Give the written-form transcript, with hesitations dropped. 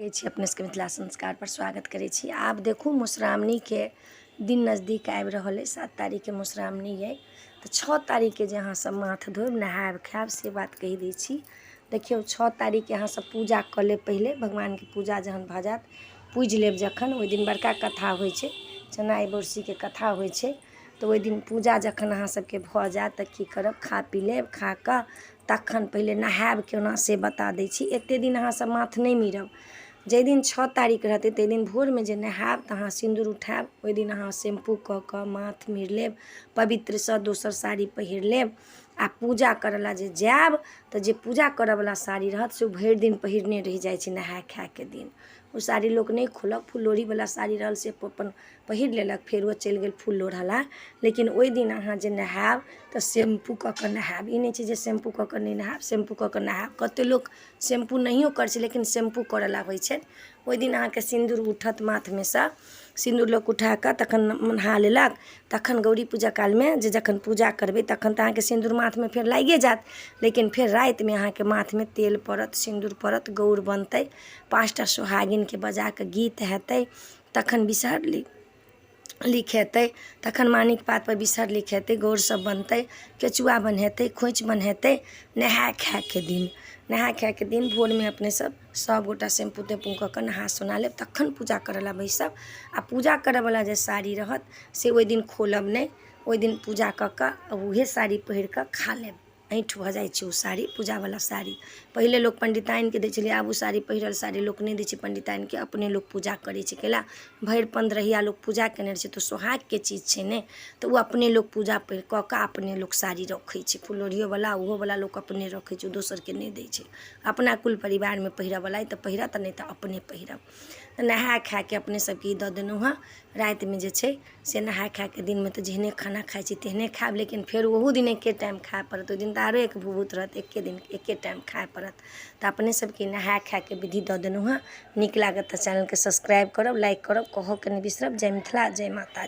छी अपने सबके मिथिला संस्कार पर स्वागत करै छी। आब देखू, मधुश्रावणीके दिन नजदीक आबि रहल अइ। 7 तारीखके मधुश्रावणी अइ, तऽ 6 तारीखके जे अहाँ सब माथ धोब, नहायब खायब, से बात कहि दै छी। देखियौ, 6 तारीखके अहाँ सब पूजा कऽ लेब। पहिले भगवानके पूजा जहन भऽ जायत, पूजि लेब जखन, ओहि दिन बड़का कथा होइ छै, चनाइ बरसीके कथा होइ छै। तऽ ओहि दिन पूजा जखन अहाँ सबके भऽ जायत तऽ की करब? खा पी लेब। खा कऽ तखन पहिले नहायब केना, से बता दै छी। एतेक दिन अहाँसभ माथ नहि मीरब। जाहि दिन 6 तारीख रहतै, ताहि दिन भोरमे जे नहायब तऽ अहाँ सिन्दूर उठायब। ओहि दिन अहाँ शैम्पू कऽ कऽ माथ मीर लेब, पवित्रसँ दोसर साड़ी पहिर लेब आ पूजा करय लए जे जायब तऽ जे पूजा करयवला साड़ी रहत, से ओ भरि दिन पहिरने रहि जाइ छै। नहाय खायके दिन ओ साड़ी लोक नहि खोलक। फूल लोढ़ीवला साड़ी रहल, से अपन पहिर लेलक, फेर ओ चलि गेल फूल लोढ़ऽ लए। लेकिन ओहि दिन अहाँ जे नहायब तऽ शैम्पू कऽ कऽ नहायब। ई नहि छै जे शैम्पू कऽ कऽ नहि नहायब, शैम्पू कऽ कऽ नहायब। कतेक लोक शैम्पू नहियो करै छै, लेकिन शैम्पू करऽ लए होइ छै। ओहि दिन अहाँके सिन्दूर उठत माथमे सँ। सिन्दूर लोक उठा कऽ तखन नहा लेलक। तखन गौरी पूजा कालमे जे जखन पूजा करबै, तखन तऽ अहाँके सिन्दूर माथमे फेर लागिए जायत। लेकिन फेर रातिमे अहाँके माथमे तेल पड़त, सिन्दूर पड़त, गौर बनतै, पाँचटा सोहागिनके बजा कऽ गीत हेतै, तखन बिसहर लिखेतै, तखन मानिक पातपर बिसहर लिखेतै, गौर सब बनतै, केचुआ बन्हेतै, खोँइछ बन्हेतै। नहाय खायके दिन, नहाय खायके दिन भोरमे अपने सब सबगोटा शैम्पू तैम्पू कऽ कऽ नहा सोना लेब, तखन पूजा करऽ लए बैसब। आ पूजा करऽवला जे साड़ी रहत, से ओहि दिन खोलब नहि। ओहि दिन पूजा कऽ कऽ उहे साड़ी पहिर कऽ खा लेब। ऐँठ भऽ जाइ छै ओ साड़ी, पूजावला साड़ी। पहिले लोक पण्डिताइनके दै छलै, आब ओ साड़ी, पहिरल साड़ी लोक नहि दै छै पण्डिताइनके, अपने लोक पूजा करै छै। कैला भरि पन्द्रहिया लोक पूजा केने रहै छै, तऽ सोहागके चीज छै ने, तऽ ओ अपने लोक पूजा कऽ कऽ अपने लोक साड़ी रखै छै। फुललोढ़ियोवला, ओहोवला लोक अपने रखै छै, ओ दोसरके नहि दै छै। अपना कुल परिवारमे पहिरऽवला अइ तऽ पहिरत, नहि तऽ अपने पहिरब। तऽ नहाय खायके अपने सबके ई दऽ देलहुँ हँ। रातिमे जे छै से नहाय खायके दिनमे तऽ जेहने खाना खाइ छी तेहने खायब, लेकिन फेर ओहू दिन एके टाइम खाय पड़त। ओहि दिन तऽ आरो एक भभूत रहत, एके दिन एके टाइम खाय पड़त। तऽ अपने सबके नहाय खायके विधि दऽ देलहुँ हँ। नीक लागत तऽ चैनलके सब्सक्राइब करब, लाइक करब, कहऽके नहि बिसरब। जय मिथिला, जय माता।